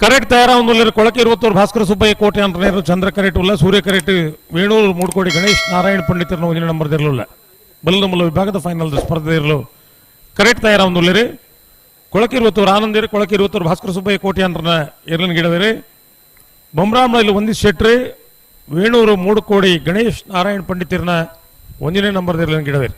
Correct ತಯಾರಾವೊಂದುಲ್ಲೆರ್ Kolake Iruvattur Bhaskara Subbaiah ಕೋಟೆ ಅಂತ ಚಂದ್ರ correct ಉಲ್ಲ ಸೂರ್ಯ ಕರೆಕ್ಟ್ ವೇಣೂರು ಮೂಡ್ಕೋಡಿ ಗಣೇಶ್ ನಾರಾಯಣ ಪಂಡಿತರನ್ನ ಒಂದಿನ ನಂಬರ್ ಇರಲಿಲ್ಲ ಬಲ್ಲದ ಮುಲ್ಲ ವಿಭಾಗದ ಫೈನಲ್ ಸ್ಪರ್ಧೆ ಇರಲು ಕರೆಕ್ಟ್ ತಯಾರಾವೊಂದುಲ್ಲೆರ್ ಕೊಳಕೆ ಇರುವತ್ತೂರು ಆನಂದಿರು ಕೊಳಕೆ ಇರುವತ್ತೂರು ಭಾಸ್ಕರ ಸುಬ್ಬಯ್ಯ ಕೋಟೆ ಅಂತ ಎರಲನ್ ಗಿಡವೇರಿ ಬೊಮ್ರಾಮನಲ್ಲಿ ಒಂದಿ ಶೆಟ್ರಿ ವೇಣೂರು ಮೂಡುಕೋಡಿ ಗಣೇಶ್ ನಾರಾಯಣ ಪಂಡಿತರನ್ನ ಒಂದನೇ ನಂಬರ್ ಇರಲನ್ ಗಿಡವೇರಿ.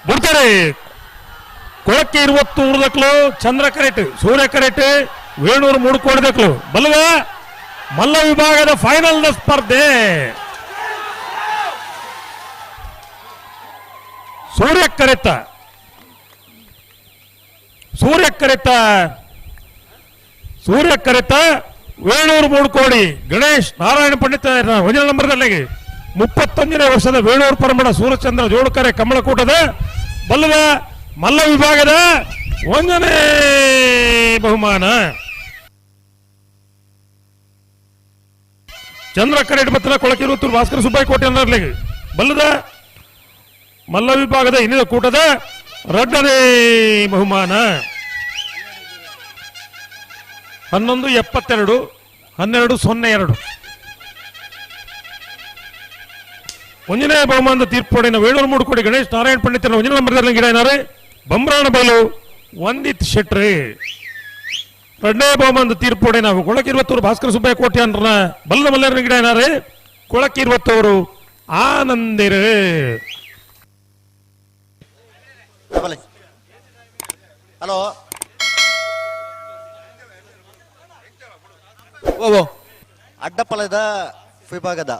ಬಿಡ್ತಾರೆ. ಕೊಳಕ್ಕೆ ಇರುವತ್ತೂರು ದಕ್ಲು ಚಂದ್ರ ಕರೆಟ್ ಸೂರ್ಯ ಕರೆಟ್ ವೇಣೂರು ಮೂಡುಕೋಡಿ ದಕ್ಲು ಬಲ್ಲದ ಮಲ್ಲ ವಿಭಾಗದ ಫೈನಲ್ ಸ್ಪರ್ಧೆ. ಸೂರ್ಯ ಕರೆತ ಸೂರ್ಯ ಕರೆತ ಸೂರ್ಯ ಕರೆತ ವೇಣೂರು ಮೂಡುಕೋಡಿ ಗಣೇಶ್ ನಾರಾಯಣ ಪಂಡಿತ ಒಂದನೇ ನಂಬರ್ದಲ್ಲಿ 31ನೇ ವರ್ಷದ ವೇಣೂರು ಪರಮಡ ಸೂರ್ಯಚಂದ್ರ ಜೋಡುಕರೆ ಕಮಲಕೂಟದ ಬಲ್ಲದ ಮಲ್ಲ ವಿಭಾಗದ ಒಂದನೇ ಬಹುಮಾನ. ಚಂದ್ರ ಕರೆಟ್ ಬತ್ತಲ ಕೊಳಕಿರುತ್ತೂರು ಭಾಸ್ಕರ ಸುಬ್ಬಯ್ಯ ಕೋಟೆ ಅನ್ನರ್ಲಿಗೆ ಬಲ್ಲದ ಮಲ್ಲ ವಿಭಾಗದ ಇನ್ನಿದ ಕೂಟದ ಎರಡನೇ ಬಹುಮಾನ. 11.72 12.02 ಒಂದನೇ ಬಹುಮಾನದ ತೀರ್ಪುಡಿನ ವೇಣೂರು ಮೂಡುಕೋಡಿ ಗಣೇಶ್ ನಾರಾಯಣ ಪಂಡಿತರ ಒಂದನೇ ನಂಬರ್ದಲ್ಲಿ ಗಿಡ ಏನಾರೆ ಬೊಮ್ರಾಣ ಬೈಲು ವಂದಿತ್ ಶೆಟ್ರಿ. ಎರಡನೇ ಬಹುಮಾನದ ತೀರ್ಪುಡಿ ನಾವು ಕೊಳಕಿರುವತ್ತೂರು ಭಾಸ್ಕರ ಸುಬ್ಬಯ್ಯ ಕೋಟೆ ಅಂದ್ರ ಬಲ್ಲ ಮಲ್ಲರ ಗಿಡ ಏನಾರೆ ಕೊಳಕಿರುವತ್ತವರು ಆನಂದಿರು. ಹಲೋ ಅಡ್ಡಪಲದ ವಿಭಾಗದ